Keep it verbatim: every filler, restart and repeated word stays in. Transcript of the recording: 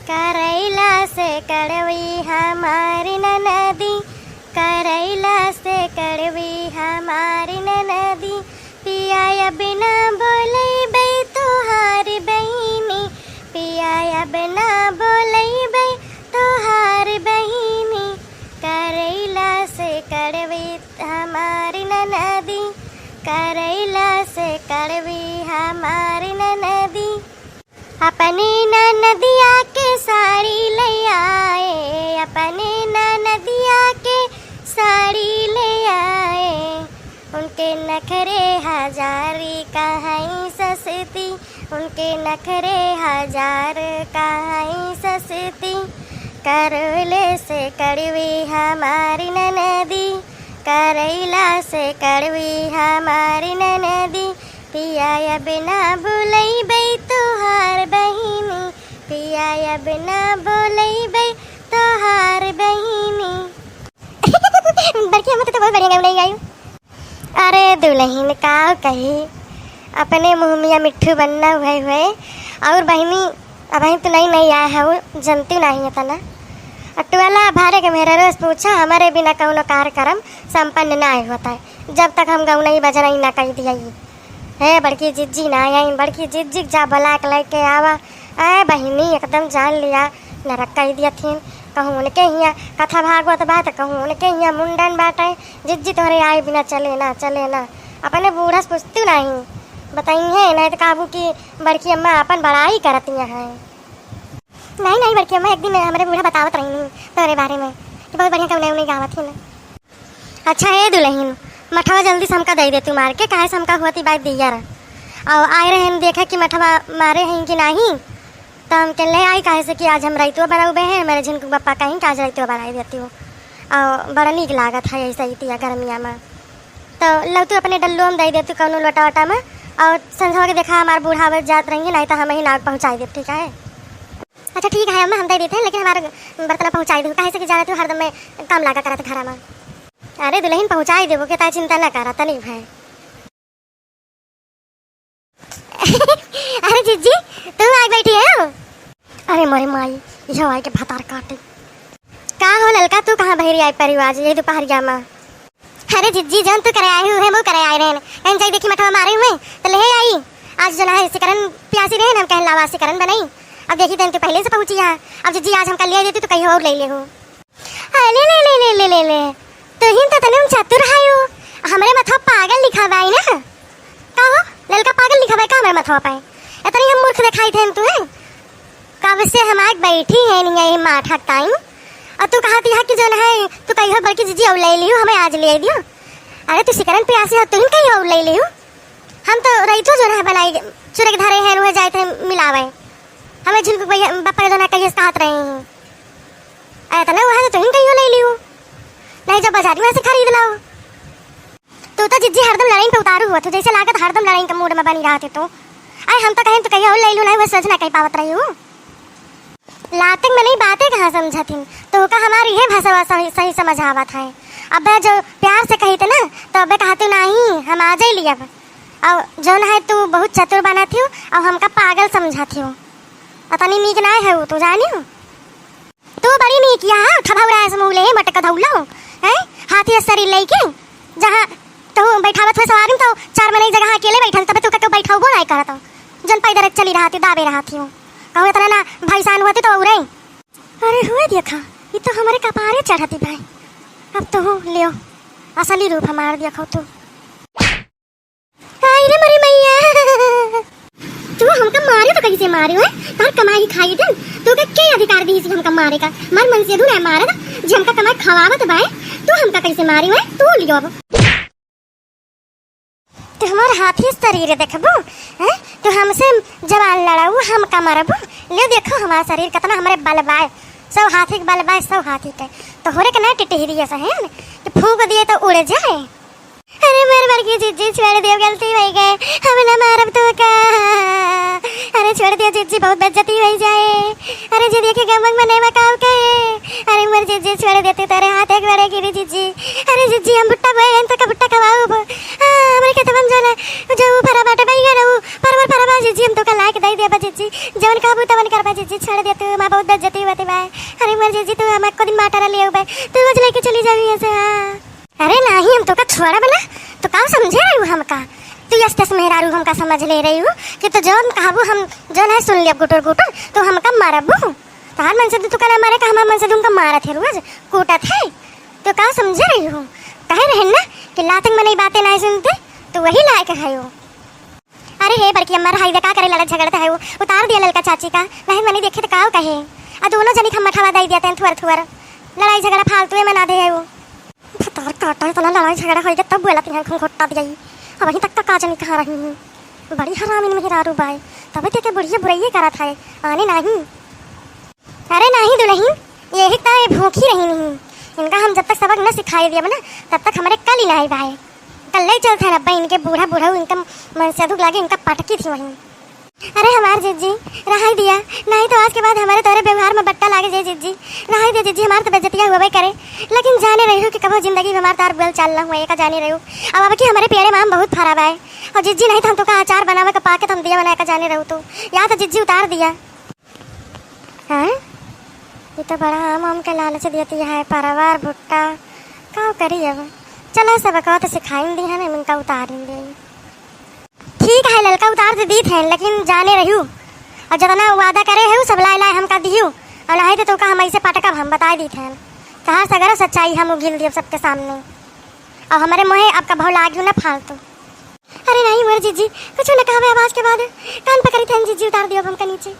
करैला से कड़वी हमारी ननदी, करैला से कड़वी हमारी ननदी, पिया अब ना बोलैबै तोहार बहिनी, पिया अब ना बोलैबै तोहार बहिनी। करैला से कड़वी हमारी ननदी, करैला से कड़वी हमारी ननदी। अपने ननदिया के साड़ी ले आए, अपने ननदिया के साड़ी ले आए। उनके नखरे हजारी कहाई सस्ती, उनके नखरे हजार कहाई सस्ती। करैले से कड़वी हमारी ननदी, करैला से कड़वी हमारी ननदी। पिया अब ना भुलैबै तोहार बहिनी, पिया अब ना भुलैबै तोहार बहिनी। बड़की अम्मा, तू तो बहुत बढ़िया गाना गायू। अरे दुलहिन, का कही, अपने मुँह मिया मिट्ठू बनना हुए हुए। और बहिनी, अबहीं तू नई नई आए हऊ, जनती नाही एतना। और टोला भरे के मेहरारू से पूछा, हमरे बिना कौनो कार्यक्रम संपन्न नाही होत है, जब तक हम गौनई बजनई ना कई दिया। हे बड़की जिज्जी ना आई, बड़की जिज्जी के जा बुला के लेके आवा। ए बहिनी, एकदम जान लिया, नरक कई दिया थीन। कहूँ उनके हियाँ कथा भागवत बा, त कहूँ उनके हियाँ मुंडन बाटे। जिज्जी तोहरे आए बिना चले ना, चले ना। अपने बूढ़ा से पूछतू नाही, बताई है, नहीं तो कहबू कि बड़की अम्मा अपन बड़ाई करती हैं। नहीं, नहीं बड़की अम्मा, एक दिन हमरे बूढ़ा बतावत रही तोहरे बारे में कि बहुत बढ़िया गौनई उनई गावत ही ना। अच्छा ए दुलहिन, मठवा जल्दी से हमका दे दे तू मार के, काहे से हमका होती बात दिया रह। और आए रहे हम देखे कि मठवा मारे हैं कि नाही, तो हम कहले आई, काहे से कि आज हम रैतुआ बनाउबे हैं, मेरे झिनकू पप्पा कहीं कि आज रैतुआ बनाई देती हो। और बड़ा नीक लागत है ऐसे ही तिया गर्मिया में। तो लव तू अपने डल्लो हम दे दे तू कौनो लोटा वोटा में, और संझवा के देखा हमार बूढ़ा आवत जात रही, नहीं तो हम ही नाग पहुँचाई देब, ठीक है? अच्छा ठीक है अम्मा, हम दे देते हैं, लेकिन हमारे बर्तन पहुँचाई दू, काहे से कि जाना तू हरदम में काम लागा करत घरा में। अरे दुलहिन पहुँचाई देबो के, ता चिंता ना करा तनी भाई। अरे जिज्जी, तू आइ बैठी है? अरे मोरे माई, यह आई के भतार काटे। का हो ललका, तू कहाँ बहरी आई परिवार यही दोपहरिया में? अरे जिज्जी, जौन तू करे आई हू, है वो करे आई रहन। कहीं जाई देखी मठवा मारे हुए, तो ले आई। आज जो ना है सिकरन प्यासी रहन, हम कहन लावा सिकरन बनाई। अब देखी तन तू पहले से पहुँची है। अब जिज्जी आज हमका ले आई देती तो कहीं और ले ले हो। अरे ले ले ले ले ले ले ले, तुहिन तो तने चतुर है हो। हमरे मथवा पागल लिखा बाई ना। का हो, ललका पागल लिखा बाई का हमरे मथवा पे? इतनी हम मूर्ख दिखाई थे तुहे? कब से हम आके बैठी है नहीं यही माठा टाइम, और तू कहती है कि जो है तू कही हो बल्कि जिज्जी और ले लियो, हमें आज ले दियो। अरे तू सिकरन प्यासी हो, तुहिन कही और ले लियो। हम तो रही तो जो है बनाई चुरे के धरे हैं, वह जाए थे मिलावे। हमें झुनकू भैया बप्पा के जो ना कहिए कहत रहे हैं। अरे इतना हुआ है तो तुम कहियो ले लियो, नहीं जब बाजारी में से खरीद लाओ। तू तो जिज्जी हरदम लड़ाई पे उतारू हुआ, तू जैसे लागत हरदम लड़ाई के मूड में बनी रहते तू। अरे हम तो कहें तू कहियो ले लू, नहीं वो सोच ना कही पावत रही हूँ। लातक में नहीं बातें कहाँ समझत हिन, तो का हमारी ये भाषा सही, सही समझ आवत है। अब जो प्यार से कही थे ना, तो अब कहते नहीं हम आ जाए लिया। और जौन है तू बहुत चतुर बनत हियो, और हमका पागल समझत हियो। अतनी नीक ना है वो, तू जानियो। तू बड़ी नीक यहाँ थभौरा है समूले है मटक धौलो, हैं? हाथी शरीर लेके, जहाँ तू बैठावत हुए सवारी में तो चार मनई जगह अकेले बैठल, तबे तू का बैठाउबो नहीं करत हो। जन पैदल चली रहती, दाबे रहती हो। कहूँ इतना ना भैसान होती तो उरे। अरे हुए देखा, ये तो हमारे कपारे चढ़ती भाई। अब तो हो लियो, असली रूप हमार देखो तू। आई रे मरी मैया। तू हमका मारे तो कैसे मारे हुए? तार कमाई खाई दन। तू का के अधिकार दी हमका मारे का? मार मन से दूर है मारे का। जे हमका कमाई खवावत बाए, तू हमका कैसे मारे हुए? तू लियो अब। तू हमार हाथी शरीर देखबू, हैं? तू हमसे जवान लड़ाऊ, हमका मरबू। ले देखो हमार शरीर कितना हमरे बल बाए, सौ हाथी के बल बाए, सौ हाथी के। तोहरे के ना टिटहिरी ऐसा है कि फूंक दिए तो उड़ जाए। अरे मोर बड़की जिज्जी छोड़ दियो, गलती हो गए, हम ना मारब तो का। अरे छोड़ दियो जिज्जी, बहुत बेइज्जती हो जाए। अरे जे देखे गमक मने में काव के। अरे मोर जिज्जी छोड़ दे तू, तेरे हाथ एक बड़े गिरी जिज्जी। अरे जिज्जी हम भुट्टा बोए हैं, तो का भुट्टा खवाऊ बो। हाँ, हमरे खेतवन जो ना, जो ऊ फरा बाटे बैगन ऊ, परवर फरा बा जिज्जी, हम तो का लायक दई देबा जिज्जी। जवन कहबू तवन करबा जिज्जी, छोड़ दे तू। बहुत बेइज्जती होती बाय। अरे मोर जीजी, तू हमको दिन माटा ले आऊ बाय, तू रोज लेके चली जाबी ऐसे, हाँ। अरे नाही, हम तोका छोड़ब ना, तो का समझे रहू हमका? तू यस तस मेहरारू हमका समझ ले रहू कि तो जौन कहबू हम जौन है सुन लेब गुटुर गुटुर, तो हमका मारबू? तोहार मन से तू का ना मारे का, हमार मन से तुमका मारत है रोज, कूटत है, तो का समझे रहू? कहे रहन ना कि लातक मनई बातें नाही सुनते, तो वही लायक है वो। अरे हे बड़की अम्मा, रहाई दे, का करे लड़त झगड़त है वो? उतार दिया ललका चाची का, नहीं मनी देखे तो काव कहे। आ दोनों जनी हम मठावा दाई दिया तेन थुअर थुअर, लड़ाई झगड़ा फालतू में मना दे है वो। भतार काटा, इतना लड़ाई झगड़ा होई गया तब बोला तिहां घुंघोटा दिया ही। अब वहीं तक तो का जनी कहाँ रही हूँ। बड़ी हरामिन मेहरारू बाय, तब ते के बुढ़िया बुराइये करत है, आने नाही। अरे नाही दुलहिन, यही तो ये भूखी रही नहीं। इनका हम जब तक सबक न सिखाई दिया ना, तब तक हमारे कल ही नाही बाय। कल्ले चलत है अब्बा, इनके बूढ़ा बूढ़ा इनका मन से दुख लागे, इनका पटकी थी वहीं। अरे हमार जीजी, रहाई दिया, नाही तो आज के बाद हमारे तोरे व्यवहार में बट्टा लागे जे जीजी। रहाई दे जीजी, हमार तो बेइज्जतिया हुआ करे, लेकिन जाने रही हो कि कबो जिंदगी में हमार तार बोल चाल ना हुआ, एका जाने रही हो। अब अब की हमारे पेड़े में आम बहुत फरा बाय, और जीजी नाही तो हम तोका अचार बनावे का पाके तो हम दिया बनाए का जाने रहू तू। या तो जीजी उतार दिया। हाँ? ये तो बड़ा आम आम के लालच देती है, परवर, भुट्टा, का करी अब? चला, सबक तो सिखाइन दी है ना, इनका उतारिन दे। ठीक है, ललका उतार दे दीत है, लेकिन जाने रहू, और जितना वादा करे है, सब लाए लाए हमका दिहू, और नाही तो तोका हम ऐसे पटकब, हम बताए दीत है। तहार सगरो सच्चाई हम उगिल दियब सबके सामने, और हमारे मुँहे आपका भाव लागियो ना फालतू। अरे नाही मोर जीजी, कुछ न कहबे आवाज के बाद, कान पकड़ी थन जीजी, उतार दियो हमका नीचे।